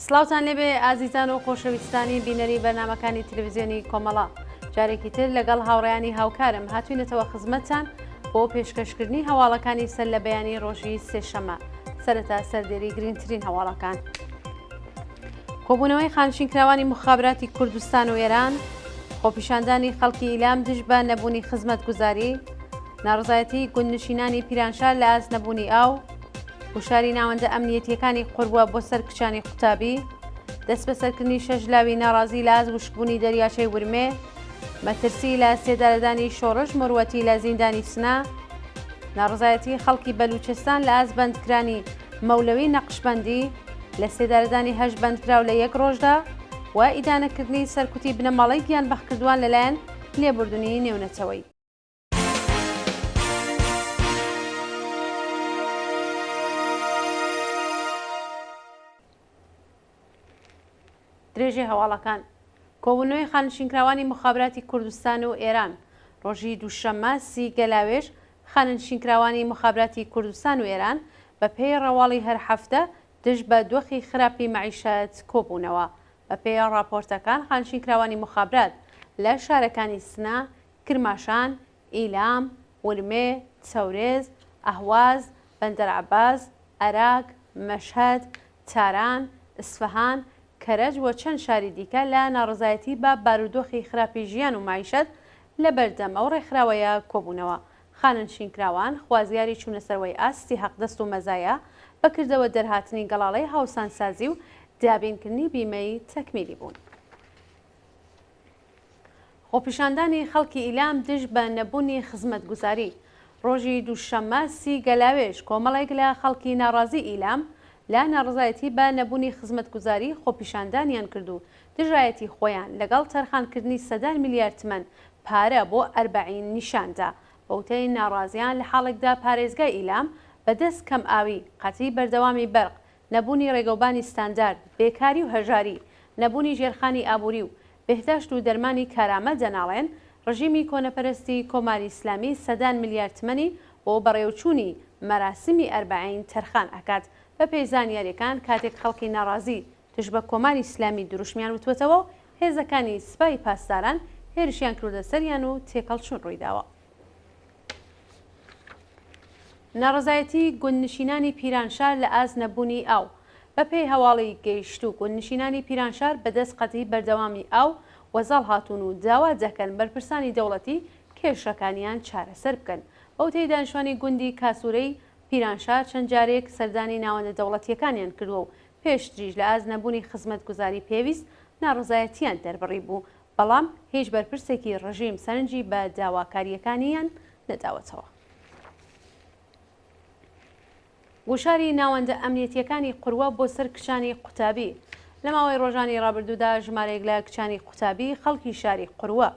سڵاوتان لێبێ ئازیزان و خۆشەویستانی بینەری بەرنمەکانی تلویزیۆنی کۆمەڵە جارێکی تر لەگەڵ هاوڕیانی هاوکارم هاتوینەتەوە خزمەتتان بۆ پێشکەشکردنی هەواڵەکانی سەر لە بەیانی ڕۆژی سێشەمە سەرەتا سەردێری گرنگترین هەواڵەکان. کۆبوونەوەی خانشینکراوانی مخابراتی کوردستان و ئێران، خۆپیشاندانی خەڵکی ئیلام دژ بە نەبوونی خزمەتگوزاری، ناڕزایەتی گوندنشینانی پیرانشار لە ئاست نەبوونی ئاو، گوشاری ناوەندە ئەمنیەتیەکانی قوروە بۆ سەر کچانی قوتابی، دەستبەسەرکردنی شەش لاوی ناڕازی لە ئاست وشکبوونی دەریاچەی ورمێ، مەترسی لە سێدارەدانی شۆڕش مروەتی لە زیندانی سنە، ناڕزایەتی خەڵکی بەلوچستان لە ئاست بەندکرانی مەولەوی نەقشبەندی، لە سێدارەدانی هەشت بەندکراو لە یەک ڕۆژدا و ئیدانەکردنی سەرکوتی بنەماڵەی گیانبەختکردووان لەلایەن لێبوردنی نێونەتەوەیی. درێژەی هەواڵەکان کۆبوونەوەی خانەنشینکراوانی موخابراتی کوردستان و ئێران ڕۆژی دووشەممە سی گەلاوێژ خانەنشینکراوانی موخابراتی کوردستان و ئێران بە پێی ڕەواڵی هەر هەفتە دژ بە دۆخی خراپی مەعیشەت کۆبوونەوە. بە پێی ڕاپۆرتەکان خانشینکراوانی موخابرات لە شارەکانی سنە، کرماشان، ئیلام، ورمێ، تەورێز، ئەهواز، بەندەرعەباس، ئەراک، مەشهەد، تاران، ئیسفەهان، کەرەج و چەند شاری دیکە لە ناڕەزایەتی بە بارودۆخی خراپی ژیان و مەعیشەت لە بەردەم ئەو ڕێکخراوەیە کۆبوونەوە. خانەنشینکراوان خوازیاری چوونەسەرەوەی ئاستی حەقدەست و مەزایا، بە کردەوە دەرهاتنی گەڵاڵەی هاوسانسازی و دابینکردنی بیمەی تەکمیلی بوون. خۆپیشاندانی خەڵکی ئیلام دژ بە نەبوونی خزمەتگوزاری ڕۆژی دووشەممە سی گەلاوێژ کۆمەڵێک لە خەڵکی ناڕازی ئیلام لە ناڕەزایەتی بە نەبوونی خزمەتگوزاری خۆپیشاندانیان کرد و دژایەتی خۆیان لەگەڵ تەرخانکردنی سەدان میلیارد تمەن پارە بۆ ئەربەعین نیشان دا. بە وتەی ناڕازیان لە حاڵێکدا پارێزگای ئیلام بە دەست کەم ئاوی، قەتعی بەردەوامی بەرق، نەبوونی ڕێگەوبانی ستاندارد، بێکاری و هەژاری، نەبوونی ژێرخانی ئابووری و بێهداشت و دەرمانی کارامە دەناڵێن، ڕژیمی کۆنەپەرستی کۆماری ئیسلامی سەدان ملیارد تمەنی بۆ بەڕێوچوونی مەراسیمی ئەربەعین تەرخان ئەکات. بە پێی زانیاریەکان کاتێک خەڵکی ناڕازی دژ بە کۆماری ئیسلامی دروشمیان وتووەتەوە و هێزەکانی سپای پاسداران هێرشیان کردووەتە سەریان و تێکهەڵچوون ڕوویداوە. ناڕەزایەتی گوندنشینانی پیرانشار لە ئاست نەبوونی ئاو بەپێی هەواڵی گەیشتوو گوندنشینانی پیرانشار بەدەست قەتعی بەردەوامی ئاو وەزاڵ هاتوون و داوا دەکەن بەرپرسانی دەوڵەتی کێشەکانیان چارەسەر بکەن بەوتەی دانیشتوانی گوندی کاسورەی پیرانشار چەند جارێک سەردانی ناوەندە دەوڵەتییەکانیان کردووە و پێشتریش لە ئاست نەبوونی خزمەتگوزاری پێویست ناڕەزایەتییان دەربڕیبوو بەڵام هیچ بەرپرسێکی ڕژیم سەرنجی بە داواکارییەکانیان نەداوەتەوە. گوشاری ناوەندە ئەمنیەتییەکانی قوروە بۆ سەر کچانی قوتابی لە ماوەی ڕۆژانی ڕابردوودا ژمارەیەک لە کچانی قوتابی خەڵکی شاری قوروە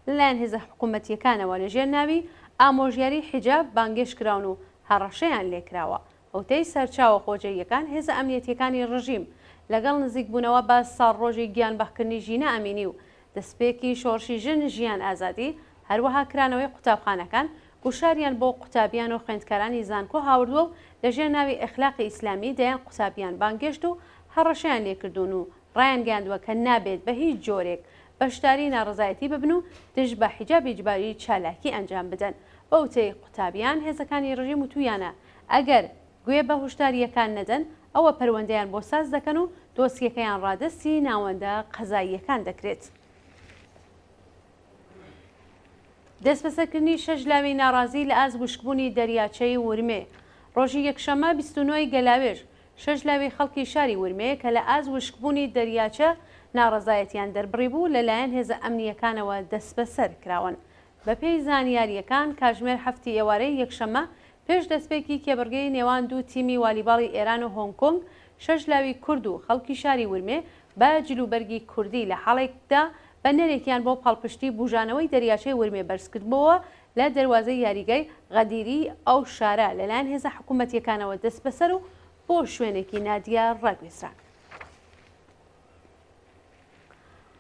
لەلایەن هێزە حکوومەتییەکانەوە لەژێر ناوی ئامۆژیاری حیجاب بانگێشت کراون و هەڕەشەیان لێکراوە بەوتەی سەرچاوە خۆجێییەکان، هێزە ئەمنیەتییەکانی ڕژیم لەگەڵ نزیکبوونەوە بە ساڵڕۆژی گیانبەختکردنی ژینا ئەمینی و دەسپێکی شۆڕشی ژن ژیان ئازادی، هەروەها کرانەوەی قوتابخانەکان، گوشاریان بۆ قوتابیان و خوێندکارانی زانکۆ هاوردووە و لەژێر ناوی ئەخلاقی ئیسلامی دەیان قوتابیان بانگێشت و هەڕەشەیان لێکردوون و ڕایانگەیاندووە کە نابێت بە هیچ جۆرێک بەشداری ناڕەزایەتی ببن و دژ بە حیجابی ئیجباری چالاکی ئەنجام بدەن. بەوتەی قوتابیان، هێزەکانی ڕژیم وتوویانە ئەگەر گوێ بە هوشدارییەکان نەدەن، ئەوە پەروەندەیان بۆ ساز دەکەن و دۆسیەکەیان ڕادەستی ناوەندە قەزاییەکان دەکرێت. دەستبەسەرکردنی شەش لاوی ناڕازی لە ئاست وشکبوونی دەریاچەی ورمێ ڕۆژی یەکشەممە 29 ی گەلاوێژ، شەش لاوی خەڵکی شاری ورمێ کە لە ئاست وشکبوونی دەریاچە ناڕەزایەتیان دەربڕیبوو، لەلایەن هێزە ئەمنییەکانەوە دەستبەسەر کراون. بەپێی زانیارییەکان، کاتژمێر حەفتی ئێوارەی یەکشەممە، پێش دەستپێکی کێبڕگێی نێوان دوو تیمی والیباڵی ئێران و هۆنگ کۆنگ، شەش لاوی کورد و خەڵکی شاری ورمێ بە جلوبەرگی کوردی لە حاڵێکدا بەنەرێکیان بۆ پاڵپشتی بوژانەوەی دەریاچەی ورمێ بەرزکردبۆوە لە دەروازەی یاریگای غەدیری ئەو شارە لەلایەن هێزە حکوومەتییەکانەوە دەستبەسەر و بۆ شوێنێکی نادیار ڕاگوێزران.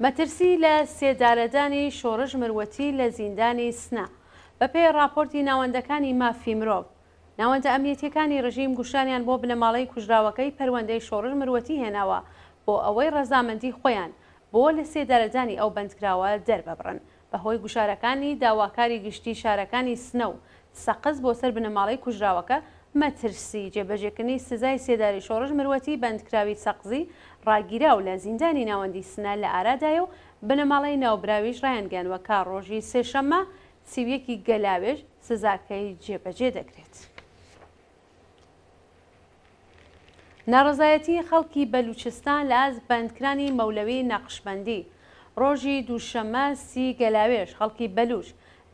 مەترسی لە سێدارەدانی شۆڕش مروەتی لە زیندانی سنە بەپێی ڕاپۆرتی ناوەندەکانی مافی مرۆڤ، ناوەندە ئەمنیەتیەکانی ڕژیم گوشاریان بۆ بنەماڵەی کوژراوەکەی پەروەندەی شۆڕش مروەتی هێناوە. بۆ ئەوەی ڕەزامەندی خۆیان بۆ لەسێدارەدانی ئەو بەندکراوە دەرببڕن. بەهۆی گوشارەکانی داواکاری گشتی شارەکانی سنە و سەقز بۆ سەر بنەماڵەی کوژراوەکە، مەترسی جێبەجێکردنی سزای سێدارەی شۆڕش مروەتی بەندکراوی سەقزی ڕاگیراو لە زیندانی ناوەندی سنە لە ئارادایە و بنەماڵەی ناوبراویش ڕایانگەیاندوە کە ڕۆژی سێشەممە 31 ی گەلاوێژ سزاکەی جێبەجێ دەکرێت. ناڕەزایەتیی خەڵکی بەلووچستان لە ئاست بەندکرانی مەولەوی نەقشبەندی ڕۆژی دووشەممە سی گەلاوێژ خەڵکی بەلووچ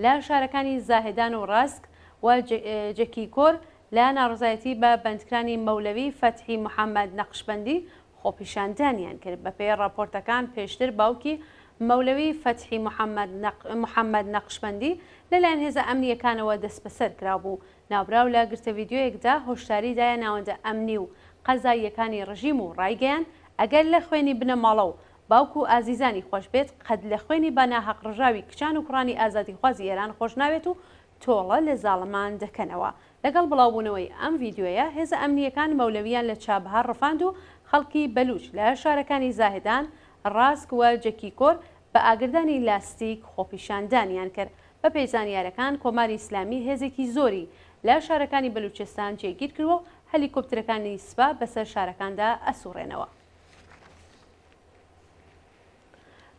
لە شارەکانی زاهێدان و ڕاسک و جەکیکۆر لە ناڕەزایەتی بە بەندکرانی مەولەوی فەتحی محەممەد نەقشبەندی خۆپیشاندانیان کرد. بەپێی ڕاپۆرتەکان پێشتر باوکی مەولەوی فەتحی محەممەد نەقشبەندی لەلایەن هێزە ئەمنییەکانەوە دەستبەسەر کرابوو. ناوبراو لە گرتە ڤیدیۆیەکدا هۆشداری دایە ناوەندە ئەمنی و قەزاییەکانی ڕژیم و ڕایگەیاند، ئەگەر لە خوێنی بنەماڵە و باوک و ئازیزانی خۆش بێت، قەت لە خوێنی بە ناهەق ڕژاوی کچان و کوڕانی ئازادیخوازی ئێران خۆش ناوێت و تۆڵە لە زاڵمان دەکەنەوە. لەگەڵ بڵاوبوونەوەی ئەم ڤیدیۆیە، هێزە ئەمنییەکان مەولەوییان لە چابهار ڕفاند و خەڵکی بەلووچ لە شارەکانی زاهدان، ڕاسک و جەکیکۆر بە ئاگردانی لاستیک خۆپیشاندانیان کرد. بەپێی زانیارەکان کۆماری ئیسلامی هێزێکی زۆری لە شارەکانی بەلوچستان جێگیر کردوە و هەلیکۆپترەکانی سپا بەسەر شارەکاندا ئەسوڕێنەوە.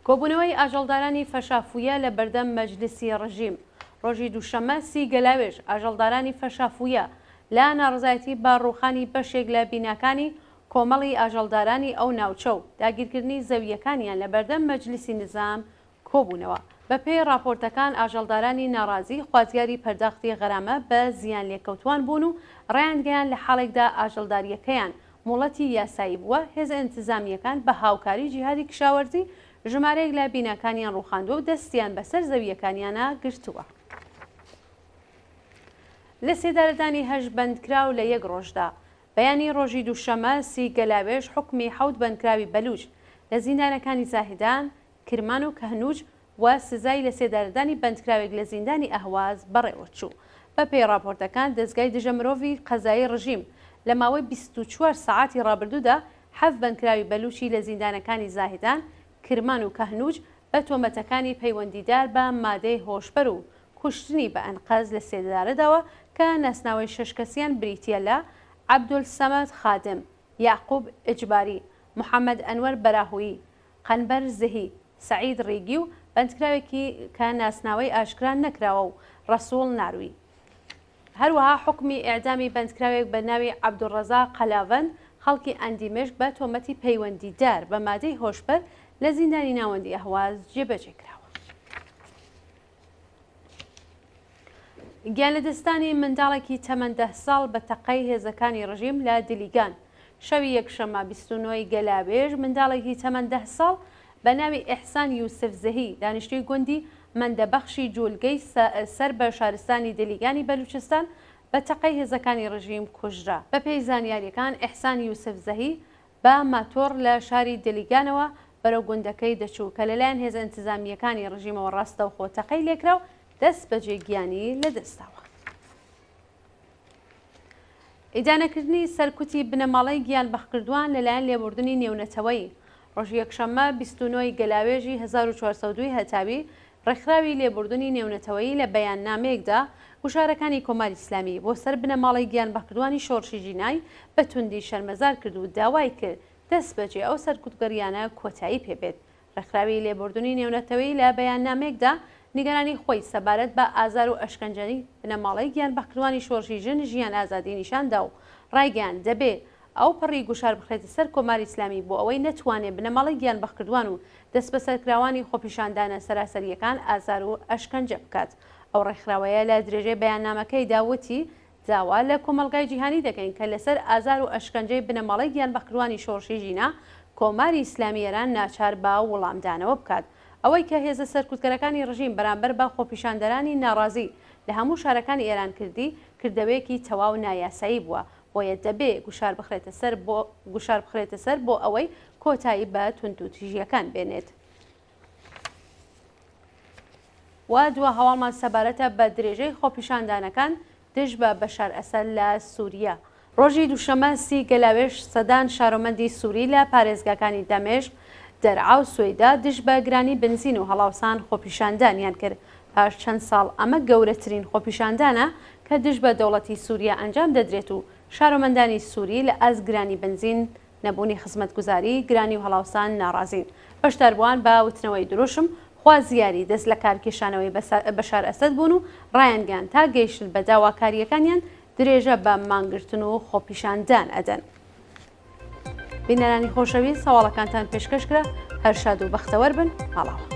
کۆبوونەوەی ئاژەڵدارانی فەشافویە لە بەردەم مەجلسی ڕژیم ڕۆژی دووشەممە سی گەلاوێژ ئاژەڵدارانی فەشافویە لە ناڕەزایەتی بە ڕووخانی بەشێک لە بیناکانی کۆمەڵی ئاژەڵدارانی ئەو ناوچە و داگیرکردنی زەوییەکانیان لە بەردەم مەجلسی نزام کۆبوونەوە. بەپێی ڕاپۆرتەکان ئاژەڵدارانی ناڕازی خوازیاری پەرداختی غەرامە بە زیانلێکەوتووان بوون و ڕایانگەیاند لە حاڵێکدا ئاژەڵدارییەکەیان مۆڵەتی یاسایی بووە، هێزە ئینتزامییەکان بە هاوکاری جیهادی کشاوەرزی ژمارەیەک لە بیناکانیان ڕووخاندووە و دەستیان بەسەر زەوییەکانیانا گرتووە. لەسێدارەدانی هەشت بەندکراو لە یەک ڕۆژدا بەیانی ڕۆژی دووشەممە سی گەلاوێژ حوکمی حەوت بەندکراوی بەلووچ لە زیندانەکانی زاهیدان، کرمان و کەهنوج و سزای لەسێدارەدانی بەندکراوێک لە زیندانی ئەهواز بەڕێوەچوو. بەپێی ڕاپۆرتەکان دەزگای دژە مرۆڤی قەزایی ڕژیم لە ماوەی 24 سەعاتی ڕابردوودا حەفت بەندکراوی بەلووچی لە زیندانەکانی زاهیدان، کرمان و کەهنوج بە تۆمەتەکانی پەیوەندیدار بە مادەی هۆشبەر و کوشتنی بە ئەنقەست لە سێدارە داوە کە ناسناوەی شەش کەسیان بریتییە لە، عەبدولسەمەد خادم، یەعقوب ئیجباری، محەمەد ئەنوەر بەراهویی، قەنبەر زهی، سەعید ڕیگی و بەندکراوێکی کە ناسناوەی ئاشکرا نەکراوە و ڕەسووڵ ناروی. هەروەها حوکمی ئێعدامی بەندکراوێک بە ناوی عەبدولڕەزاق قەلاڤەند خەڵکی ئەندیمشک بە تۆمەتی پەیوەندیدار بە مادەی هۆشبەر لە زیندانی ناوەندی ئەهواز جێبەجێ کراوە. گیانلەدەستدانی منداڵێکی تەمەن دە ساڵ بە تەقەی هێزەکانی ڕژیم لە دلیگان شەوی یەکشەممە 29 ی گەلاوێژ منداڵێکی تەمەن دە ساڵ بە ناوی ئیحسان یوسفزهی دانیشتووی گوندی مەندەبەخشی جولگەی سەر بە شارستانی دلیگانی بەلوچستان بە تەقەی هێزەکانی ڕژیم کوژرا. بەپێی زانیارییەکان ئیحسان یوسفزهی بە ماتۆڕ لە شاری دلیگانەوە بەرەو گوندەکەی دەچوو کە لەلایەن هێزە ئینتزامییەکانی ڕژیمەوە ڕاستەوخۆ تەقەی لێکرا و دەستبەجێ گیانی لەدەستداوە. ئیدانەکردنی سەرکوتی بنەماڵەی گیانبەختکردووان لەلایەن لێبوردنی نێونەتەوەیی، ڕۆژی یەکشەممە 29 ی گەلاوێژی 1402 هەتاوی، ڕێکخراوی لێبوردنی نێونەتەوەیی لە بەیاننامەیەکدا گوشارەکانی کۆماری ئیسلامی بۆ سەر بنەماڵەی گیانبەختکردووانی شۆڕشی ژینای بە توندی شەرمەزار کرد و داوای کرد دەستبەجێ ئەو سەرکوتگەرییانە کۆتایی پێ بێت. ڕێکخراوی لێبوردنی نێونەتەوەیی لە بەیاننامەیەکدا نیگەرانی خۆی سەبارەت بە ئازار و ئەشکەنجەی بنەماڵەی گیانبەختکردووانی شۆڕشی ژن ژیان ئازادی نیشان دا و ڕایگەیاند دەبێ ئەوپەڕی گوشار بخرێتە سەر کۆماری ئیسلامی بۆ ئەوەی نەتوانێ بنەماڵەی گیانبەختکردووان و دەستبەسەرکراوانی خۆپیشاندانە سەراسەرییەکان ئازار و ئەشکەنجە بکات. ئەو ڕێکخراوەیە لە درێژەی بەیاننامەکەیدا وتی، داوا لە کۆمەڵگای جیهانی دەکەین کە لەسەر ئازار و ئەشکەنجەی بنەماڵەی گیانبەختکردوانی شۆڕشی ژینا، کۆماری ئیسلامی ئێران ناچار بە وڵامدانەوە بکات. ئەوەی کە هێزە سەرکوتکەرەکانی ڕژیم بەرامبەر بە خۆپیشاندەرانی ناڕازی لە هەموو شارەکانی ئێران کردی، کردەوەیەکی تەواو نایاسایی بووە، بۆیە دەبێ گوشار بخرێتە سەر بۆ گوشار بخرێتە سەر بۆ ئەوەی کۆتایی بە توندوتیژییەکان بێنێت. و دوا هەواڵمان سەبارەتە بە درێژەی خۆپیشاندانەکان دژ بە بەشار ئەسەد لە سووریە. ڕۆژی دووشەممە سی گەلاوێژ سەدان شارۆمەندی سووری لە پارێزگاکانی دەمشق، دەرعا و سوەیدا دژ بە گرانی بنزین و هەڵاوسان خۆپیشاندانیان کرد. پاش چەند ساڵ ئەمە گەورەترین خۆپیشاندانە کە دژ بە دەوڵەتی سووریا ئەنجام دەدرێت و شارۆمەندانی سووری لە ئاست گرانی بنزین، نەبوونی خزمەتگوزاری، گرانی و هەڵاوسان ناڕازین. بەشداربووان بە وتنەوەی دروشم خوازیاری دەست لەکارکێشانەوەی بەشار ئەسەد بوون و ڕایانگەیاند تا گەیشتن بە داواکارییەکانیان درێژە بە مانگرتن و خۆپیشاندان ئەدەن. بینەرانی خۆشەویست هەواڵەکانتان پێشکەش کرا، هەر شاد و بەختەوەر بن، ماڵاوا.